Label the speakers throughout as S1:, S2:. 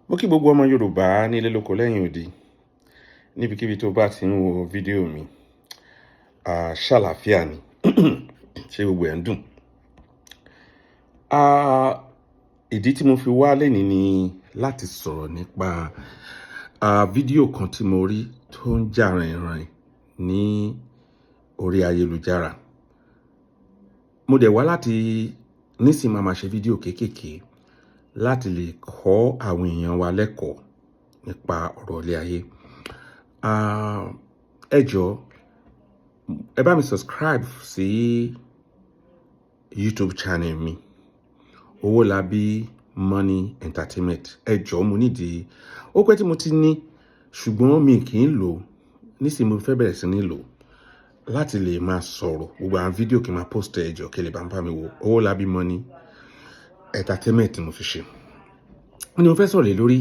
S1: Mo kí gbogbo ọmọ Yorùbá nílé lóko lẹ́yìn odi, níbikíbi tó bá ti ń wo fídíò mi. Ṣàlàáfíà ni, ṣé gbogbo ẹ̀ ń dùn? Ìdí tí mo fi wá lénìí ni láti sọ̀rọ̀ nípa fídíò kan tí mo rí tó ń jà ràìnràìn ní orí ayélujára. Mo dẹ̀ wá láti nísìnyí máa ma ṣe fídíò kéékèèké láti lè kọ́ àwọn èèyàn wa lẹ́kọ̀ọ́ nípa ọ̀rọ̀ ilé ayé. Ẹ jọ̀ọ́, ẹ bá mi subscribe sí YouTube channel mi, Owólabí Money Entertainment. Ẹ jọ̀ọ́, mo nídìí, ó pẹ́ tí mo ti ní, ṣùgbọ́n mi kì í lò. Nísìnyí mo fẹ́ bẹ̀rẹ̀ sí ní lò láti lè máa sọ̀rọ̀ gbogbo àwọn fídíò kí n máa post. Ẹ jọ̀ọ́, kí lè bá ń bá mi wò. Owólabí Money Entertainment mo fi ṣe. Ní mo fẹ́ sọ̀rọ̀ lé lórí,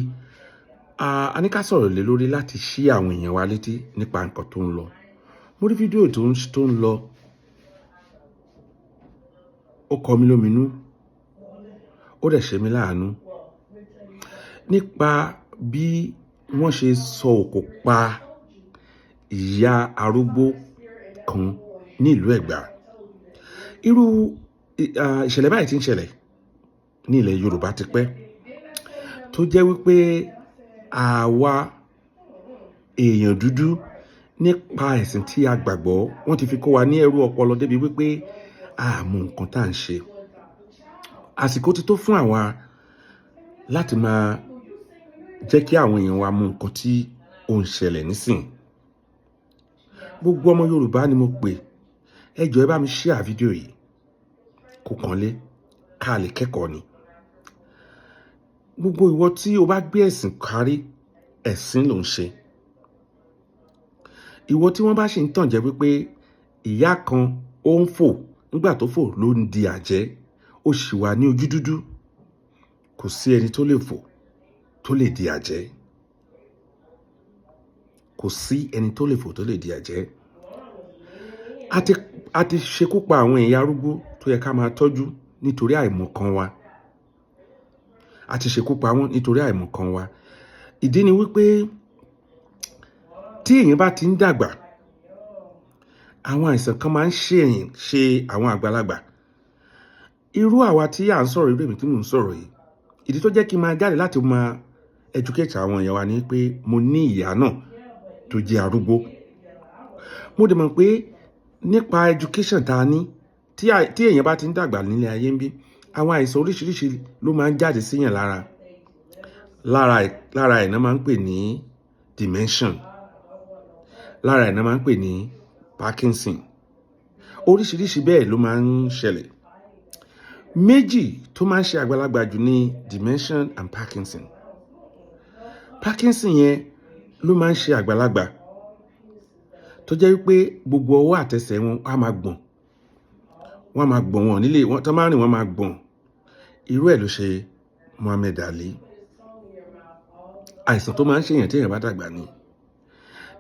S1: a ní ká sọ̀rọ̀ lé lórí láti ṣí àwọn èèyàn wa létí nípa nǹkan tó ń lọ. Mo rí fídíò tó ń lọ, ó kọ mí lóminú, ó dẹ̀ ṣe mí láàánú nípa bí wọ́n ṣe sọ òkò pa ìyá arúgbó kan ní ìlú Ẹ̀gbá. Irú ìṣẹ̀lẹ̀ báyìí tí ń ṣẹlẹ̀ ní ilẹ̀ Yorùbá ti pẹ́, tó jẹ́ wípé àwa èèyàn dúdú, nípa ẹ̀sìn tí a gbàgbọ́, wọ́n ti fi kó wa ní ẹrú ọpọlọ débi wípé a mọ nǹkan tá à ń ṣe. Àsìkò ti tó fún àwa láti máa jẹ́ kí àwọn èèyàn wa mọ nǹkan tí ó ń ṣẹlẹ̀ nísìn. Gbogbo ọmọ Yorùbá ni mo pè, ẹ jọ̀ọ́, ẹ bá mi share fídíò yìí kó kàn lé, ká lè kẹ́kọ̀ọ́ ni. Gbogbo ìwọ tí o bá gbé ẹ̀sìn kárí, ẹ̀sìn ló ń ṣe. Ìwọ tí wọ́n bá ṣì ń tàn jẹ́ wípé ìyá kan ó ń fò, nígbà tó fò ló ń di àjẹ́, ó sì wà ní ojú dúdú. Kò sí ẹni tó lè fò tó lè di àjẹ́. Kò sí ẹni tó lè fò tó lè di àjẹ́. A ti ṣekú pa àwọn ìyá arúgbó tó yẹ ká máa tọ́jú nítorí àìmọ̀kan wa. A ti ṣekú pa wọ́n nítorí àìmọ̀kan wa. Ìdí ni wípé tí èèyàn bá ti ń dàgbà, àwọn àìsàn kan máa ń ṣe ṣe àwọn àgbàlagbà. Irú àwa tí à ń sọ̀rọ̀, irú èmi tí mò ń sọ̀rọ̀ yìí, ìdí tó jẹ́ kí n máa jáde láti máa educate àwọn èèyàn wa ni pé mo ní ìyá náà tó jẹ́ arúgbó. Mo dẹ̀ mọ̀ pé nípa education tá a ní, tí èèyàn bá ti ń dàgbà nílé ayé ń bí, àwọn àìsàn oríṣiríṣi ló máa ń jáde síyàn lára. Lára ẹ̀ náà máa ń pè ní dementia, lára ẹ̀ náà máa ń pè ní Parkinson, oríṣiríṣi bẹ́ẹ̀ ló máa ń ṣẹlẹ̀. Méjì tó máa ń ṣe àgbàlagbà jù ní dementia and Parkinson. Parkinson yẹn ló máa ń ṣe àgbàlagbà tó jẹ́ wípé gbogbo ọwọ́ àtẹsẹ̀ wọn á máa gbọ̀n, wọ́n á máa gbọ̀n, wọn nílé wọ́n tó máa rìn, wọ́n máa gbọ̀n. Irú ẹ̀ ló ṣe Muhammed Ali. Àìsàn tó máa ń ṣèyàn tí èèyàn bá dàgbà ni.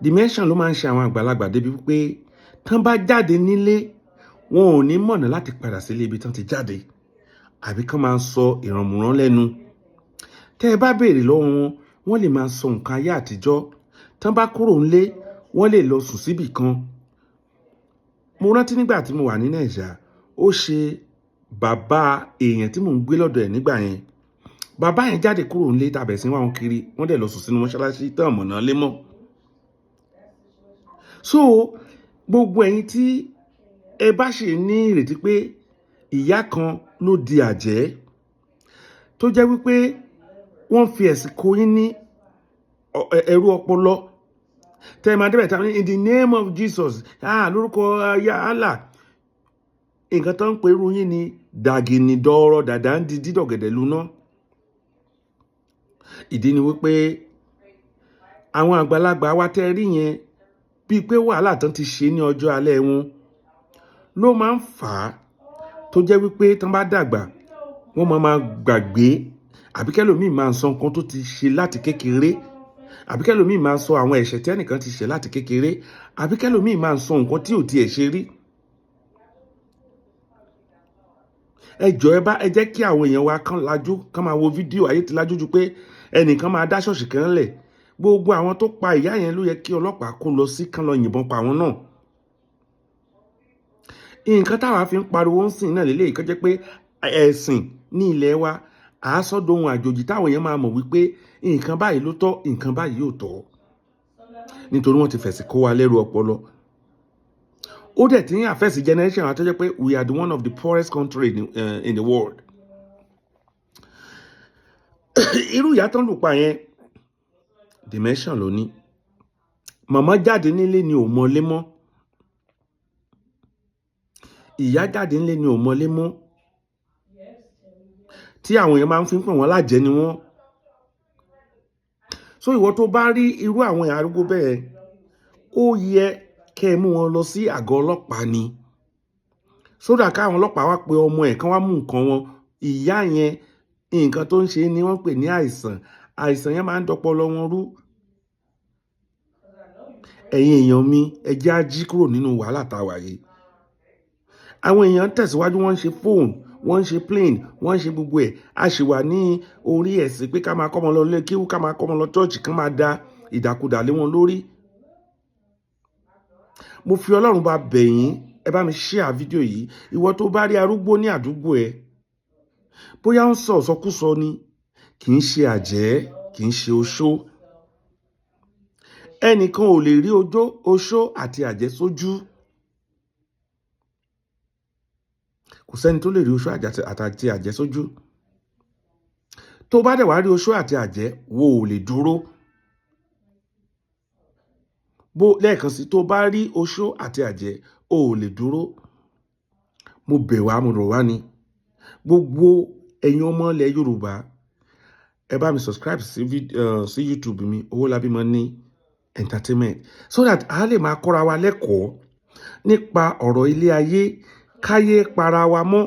S1: Dementia ló máa ń ṣe àwọn àgbàlagbà débi wípé tán bá jáde nílé, wọn ò ní mọ̀nà láti padà sílé ibi tán ti jáde, àbí kán máa sọ ìrànmúrán lẹ́nu. Tẹ́ ẹ bá béèrè lọ́wọ́ wọn, wọ́n lè máa sọ nǹkan ayé àtijọ́. Tán bá kúrò ńlé, wọ́n lè lọ sùn síbì kan. Mo rántí nígbà tí mo wà ní Nàìjíríà, ó ṣe bàbá èèyàn tí mò ń gbé lọ́dọ̀ ẹ̀ nígbà yẹn. Bàbá yẹn jáde kúrò nílé, tàbẹ̀ sí wọn kiri, wọ́n dẹ̀ lọ sùn sínú mọ́ṣáláṣí tán mọ̀nà lé mọ́. So gbogbo ẹ̀yin tí ẹ bá ṣe ní ìrètí pé ìyá kan ló di àjẹ́, tó jẹ́ wípé wọ́n fi ẹ̀sìn kó yín ní ẹrú ọpọlọ, tẹ́ ẹ máa débẹ̀ tàbí "In the name of Jesus", ah, lórúkọ ya Allah, nǹkan tó ń pe irú yín ni dàgìnì dọ́rọ̀ dàdá ń di dídọ̀gẹ̀dẹ̀ luná. Ìdí ni wípé àwọn àgbàlagbà wa tẹ́ rí yẹn, bíi pé wàhálà tán ti ṣe ní ọjọ́ alẹ́ wọn ló máa ń fà á, tó jẹ́ wípé tán bá dàgbà, wọ́n máa máa gbàgbé, àbí kẹ́lòmíì máa sọ nǹkan tó ti ṣe láti kékeré, àbí kẹ́lòmíì máa sọ àwọn ẹ̀ṣẹ̀ tí ẹnìkan ti ṣe láti kékeré, àbí kẹ́lòmíì máa sọ nǹkan tí ò tiẹ̀ ṣe rí. Ẹ jọ̀ọ́, ẹ bá ẹ jẹ́ kí àwọn èèyàn wa kán lajú, kán máa wo fídíò. Ayé ti lajú ju pé Ẹnìkan máa dá ṣọ́ọ̀ṣì kan lẹ̀. Gbogbo àwọn tó pa ìyá yẹn ló yẹ kí ọlọ́pàá kó lọ sí, kán lọ yìnbọn pa àwọn náà. Nǹkan táwa fi ń pariwo ń sìn náà lélẹ́yìí kan jẹ́ pé ẹ̀sìn ní ilẹ̀ wa àásọ́dọ̀ ohun àjòjì, táwọn èèyàn máa mọ̀ wípé nǹkan báyìí ló tọ́, nǹkan báyìí ò tọ́, nítorí wọ́n ti fẹ̀sìn kó wa lẹ́rù ọpọlọ. Ó dẹ̀ ti ń affect generation wa, tó jẹ́ pé we are the one of the poorest country in the world. Irú ìyá tán lù pa yẹn, dementia ló ní. Màmá jáde nílé ni ò mọlé mọ́. Ìyá jáde nílé ni ò mọlé mọ́, tí àwọn èèyàn máa ń fi ń pè wọ́n lájẹ́ ni wọ́n. So ìwọ tó bá rí irú àwọn èèyàn arúgbó bẹ́ẹ̀, ó yẹ kẹ́ ẹ mú wọn lọ sí àgọ́ ọlọ́pàá ni, sódà káwọn ọlọ́pàá wá pe ọmọ ẹ̀, kán wá mú nǹkan wọn. Ìyá yẹn, nǹkan tó ń ṣe ni wọ́n pè ní àìsàn. Àìsàn yẹn máa ń dọpọlọ wọn rú. Ẹ̀yin èèyàn mi, ẹ jẹ́ á jí kúrò nínú wàhálà tá a wà yìí. Àwọn èèyàn ń tẹ̀síwájú, wọ́n ń ṣe fóònù, wọ́n ń ṣe plane, wọ́n ń ṣe gbogbo ẹ̀. A sì wà ní orí ẹ̀sìn pé ká máa kọ́ ọmọ lọ ilé kéwú, ká máa kọ́ ọmọ lọ church, ká máa da ìdàkudà lé wọn lórí. Mo fi Ọlọ́run bá bẹ̀ yín, ẹ bá mi share fídíò yìí. Ìwọ tó bá rí arúgbó ní àdúgbò ẹ, bóyá ń sọ ìsọkúsọ ni, kì í ṣe àjẹ́, kì í ṣe oṣó. Ẹnìkan ò lè rí ojó, oṣó àti àjẹ́ sójú. Kò sẹ́ni tó lè rí oṣó àti àjẹ́ sójú. Tó bá dẹ̀ wá rí oṣó àti àjẹ́, wo ò lè dúró. Bó lẹ́ẹ̀kan sí, tó bá rí oṣó àti àjẹ́, o ò lè dúró. Mo bẹ̀ wá, mo rọ̀ wá ni. Gbogbo ẹ̀yin ọmọ ilẹ̀ Yorùbá, ẹ bá mi subscribe sí YouTube mi, Owólabí Money Entertainment, so that a lè máa kọ́ra wa lẹ́kọ̀ọ́ nípa ọ̀rọ̀ ilé ayé, káyé para wa mọ́,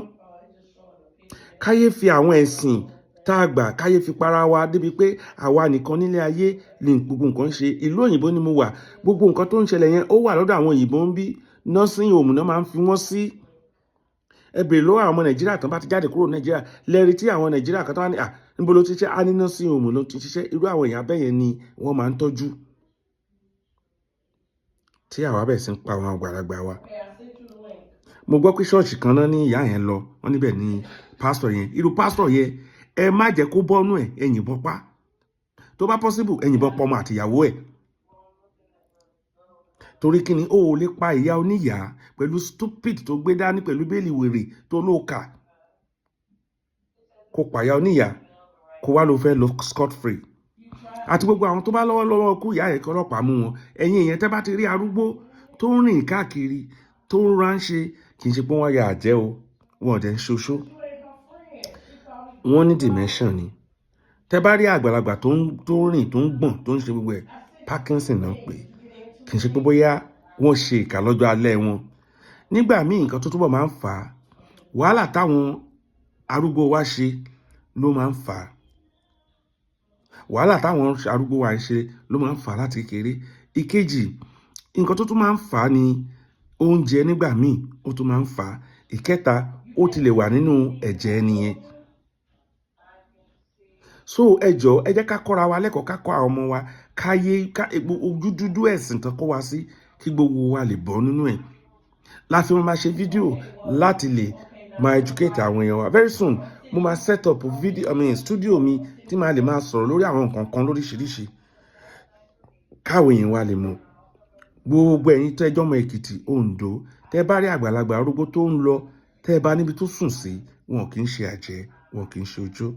S1: káyé fi àwọn ẹ̀sìn tá a gbà, káyé fi para wa débi pé àwa nìkan nílé ayé ní gbogbo nǹkan ń ṣe. Ìlú òyìnbó ni mo wà. Gbogbo nǹkan tó ń ṣẹlẹ̀ yẹn, ó wà lọ́dọ̀ àwọn òyìnbó ń bí. Nursing home náà máa ń fi wọ́n sí. Ẹ bèrè lọ́wọ́ àwọn ọmọ Nàìjíríà tán bá ti jáde kúrò Nàìjíríà, lẹ́rìí tí àwọn Nàìjíríà kan tó wá ní à níbo ló ti ṣiṣẹ́, á ní nursing home ló ti ṣiṣẹ́. Irú àwọn èèyàn abẹ́yẹn ni wọ́n máa ń tọ́jú, tí àwa bẹ̀ sí ń pa àwọn àgbàlagbà wa. Mo gbọ́ pé ṣọ́ọ̀ṣì kan náà ní ìyá yẹn lọ, wọ́n níbẹ̀ ní pásítọ̀ yẹn. Irú pásítọ̀ yẹn, ẹ má jẹ́ kó bọ́nú ẹ̀. Ẹ yìnbọn pa. Tó bá possible, ẹ yìnbọn pa ọmọ àtìyàwó ẹ̀. Torí kí ni? Ó ò lè pa ìyá oníyàá pẹ̀lú stupid tó gbé dání, pẹ̀lú bẹ́ẹ̀lì wèrè tó ló kà, kó pàyà oníyàá, kó wá ló fẹ́ lọ scot free. Àti gbogbo àwọn tó bá lọ́wọ́ lọ́wọ́ kú ìyá yẹn, kí ọlọ́pàá mú wọn. Ẹ̀yin èèyàn, tẹ́ bá ti rí arúgbó tó ń rìn káàkiri, tó ń ránṣẹ́, kì í ṣe pé wọ́n ya àjẹ́ o, wọn ò dẹ̀ ń ṣoṣó, wọ́n ní dementia ni. Tẹ́ bá rí àgbàlagbà tó ń rìn, tó ń gbọ̀n, tó ń ṣe gbogbo ẹ̀, Parkinson náà pé. Kì í ṣe pé bóyá wọ́n ṣe ìkà lọ́jọ́ alẹ́ wọn. Nígbà míì, nǹkan tó túbọ̀ máa ń fà á, wàhálà táwọn arúgbó wa ṣe ló máa ń fà á. Wàhálà táwọn arúgbó wa ń ṣe ló máa ń fà á láti kékeré. Ìkejì, nǹkan tó tún máa ń fà á ni oúnjẹ. Nígbà míì, ó tún máa ń fà á. Ìkẹta, ó ti lè wà nínú ẹ̀jẹ̀ ẹni yẹn. So ẹ jọ̀ọ́, ẹ jẹ́ ká kọ́ra wa lẹ́kọ̀ọ́, ká kọ́ àwọn ọmọ wa, káyé ká ojú dúdú ẹ̀sìn tán kó wa sí, kí gbogbo wa lè bọ́ nínú ẹ̀. Láti máa ṣe fídíò láti lè máa educate àwọn èèyàn wa. Very soon, mo máa set up video, I mean studio mi, tí màá lè máa sọ̀rọ̀ lórí àwọn nǹkan kan lóríṣiríṣi, káwọn èèyàn wa lè mọ̀. Gbogbo ẹ̀yin tẹ́jọ́ mọ Èkìtì, Oǹdó, tẹ́ bá rí àgbàlagbà arúgbó tó ń lọ, tẹ́ bá níbi tó sùn sí, wọn kì í ṣe àjẹ́, wọn kì í ṣe ojú.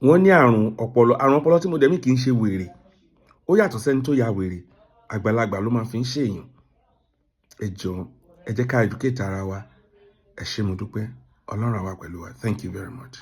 S1: Wọ́n ní àrùn ọpọlọ. Àrùn ọpọlọ tí mo dẹ̀ mí, kì í ṣe wèrè. Ó yàtọ̀ sẹ́ni tó ya wèrè. Àgbàlagbà ló máa fi ń ṣèyàn. Ẹ jọ̀ọ́, ẹ jẹ́ ká educate ara wa. Ẹ ṣé, mo dúpẹ́. Ọlọ́run á wà pẹ̀lú wa. Thank you very much.